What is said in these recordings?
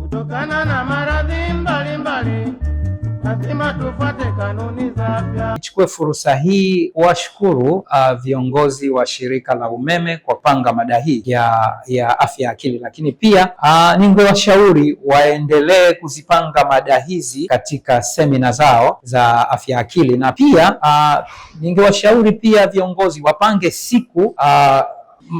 Kutokana na maradhi mbalimbali, lazima tufuate kanuni za afya. Nichukue fursa hii kuwashukuru viongozi wa shirika la umeme kwa panga mada hii ya afya ya akili, lakini pia ningewashauri waendelee kuzipanga mada hizi katika semina zao za afya ya akili, na pia ningewashauri pia viongozi wapange siku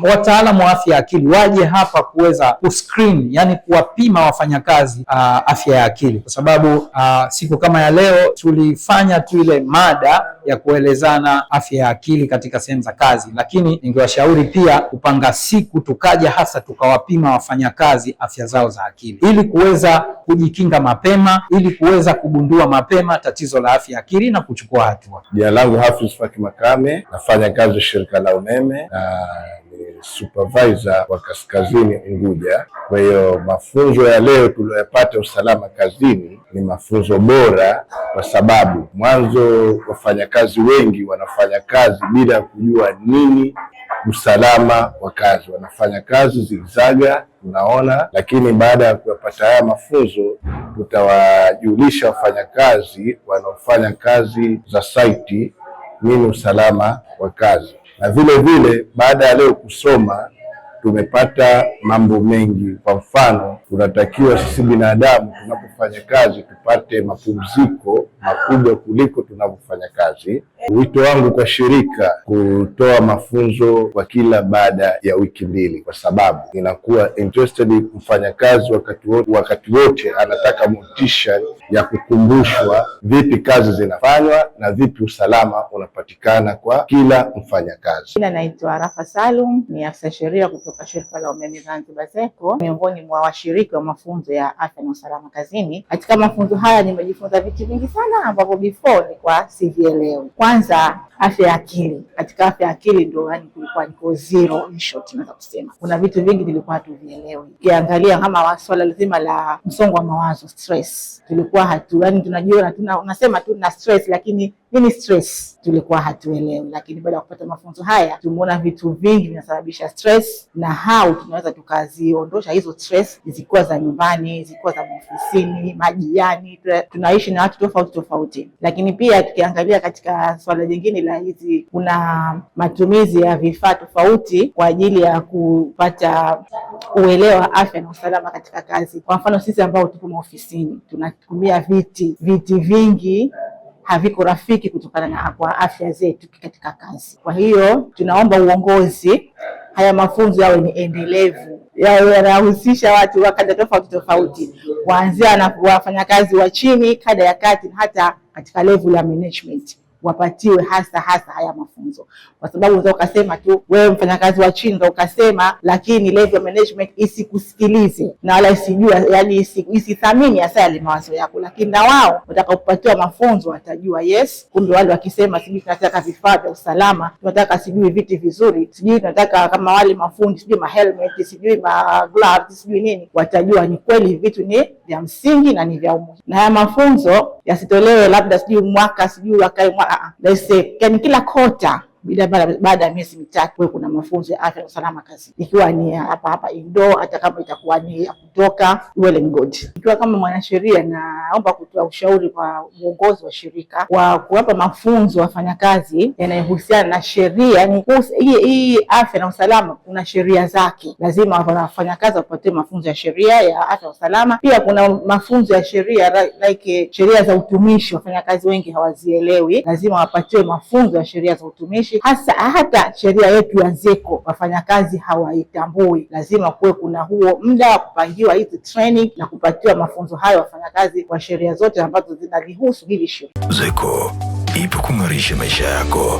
wataalamu wa afya ya akili waje hapa kuweza kuscreen, yani kuwapima wafanyakazi afya ya akili, kwa sababu siku kama ya leo tulifanya tu ile mada ya kuelezana afya ya akili katika sehemu za kazi, lakini ningewashauri pia kupanga siku tukaja hasa tukawapima wafanyakazi afya zao za akili ili kuweza kujikinga mapema, ili kuweza kugundua mapema tatizo la afya ya akili na kuchukua hatua. Jina langu Hafiz Faki Makame, nafanya kazi shirika la umeme na ni supervisor wa Kaskazini Unguja. Kwa hiyo mafunzo ya leo tuliyoyapata usalama kazini ni mafunzo bora, kwa sababu mwanzo wafanyakazi wengi wanafanya kazi bila ya kujua nini usalama wa kazi, wanafanya kazi zigzaga, tunaona. Lakini baada ya kuyapata haya mafunzo, tutawajulisha wafanyakazi wanaofanya kazi za site nini usalama wa kazi, na vile vile baada ya leo kusoma tumepata mambo mengi. Kwa mfano, tunatakiwa sisi binadamu tunapofanya kazi tupate mapumziko makubwa kuliko tunavyofanya kazi. Wito wangu kwa shirika kutoa mafunzo kwa kila baada ya wiki 2, kwa sababu inakuwa interested mfanyakazi wakati wote anataka motisha ya kukumbushwa vipi kazi zinafanywa na vipi usalama unapatikana kwa kila mfanyakazi. Jina naitwa Rafa Salum, ni afisa sheria kutoka shirika la umeme Zanzibar ZECO, miongoni mwa washiriki wa mafunzo ya afya na usalama kazini. Katika mafunzo haya nimejifunza vitu vingi sana ambavyo before nilikuwa sivielewi. Kwanza, afya ya akili. Katika afya ya akili ndio yani kulikuwa niko zero, in short naweza kusema. Kuna vitu vingi nilikuwa hatuvielewi. Ukiangalia kama swala zima la msongo wa mawazo stress, tulikuwa hatu yani tunajua tuna, unasema tu na stress, lakini nini stress tulikuwa hatuelewi. Lakini baada ya kupata mafunzo haya tumeona vitu vingi vinasababisha stress na how tunaweza tukaziondosha hizo stress, zikiwa za nyumbani, zikiwa za maofisini, majiani, tunaishi na watu tofauti tofauti. Lakini pia tukiangalia katika swala jingine la hizi, kuna matumizi ya vifaa tofauti kwa ajili ya kupata uelewa afya na usalama katika kazi. Kwa mfano sisi ambao tupo maofisini tunatumia viti vingi haviko rafiki kutokana na kwa afya zetu katika kazi. Kwa hiyo tunaomba uongozi, haya mafunzo yawe ni endelevu, yawe yanahusisha watu wa kada tofauti tofauti, kuanzia na wafanyakazi wa chini, kada ya kati, na hata katika level ya management wapatiwe hasa hasa haya mafunzo, kwa sababu unaweza ukasema tu wewe mfanyakazi wa chini ndio ukasema, lakini level ya management isikusikilize na wala isijue, yani isithamini hasa yale mawazo yako, lakini na wao watakapopatiwa mafunzo watajua, yes, kumbe wale wakisema sijui tunataka vifaa vya usalama, tunataka sijui viti vizuri, sijui tunataka kama wale mafundi sijui ma helmet, sijui ma gloves, sijui nini, watajua ni kweli vitu ni vya msingi na ni vya umuhimu. Na haya mafunzo yasitolewe labda sijui mwaka sijui wakae mwaka, let's say, yani kila kota bila baada ya miezi 3 kuwe kuna mafunzo ya afya na usalama kazini, ikiwa ni hapa hapa indoor, hata kama itakuwa ni ya kutoka, well and good. Ikiwa kama mwanasheria, naomba kutoa ushauri kwa uongozi wa shirika wa kuwapa mafunzo wafanyakazi yanayohusiana na sheria. Yani hii afya na usalama kuna sheria zake, lazima wafanyakazi wapatiwe mafunzo ya sheria ya afya na usalama. Pia kuna mafunzo ya sheria like sheria za utumishi, wafanyakazi wengi hawazielewi, lazima wapatiwe mafunzo ya sheria za utumishi, hasa hata sheria yetu ya ZECO wafanyakazi hawaitambui. Lazima kuwe kuna huo muda wa kupangiwa hizi training na kupatiwa mafunzo hayo wafanyakazi wa sheria zote ambazo zinalihusu hili shirika. ZECO ipo kung'arisha maisha yako.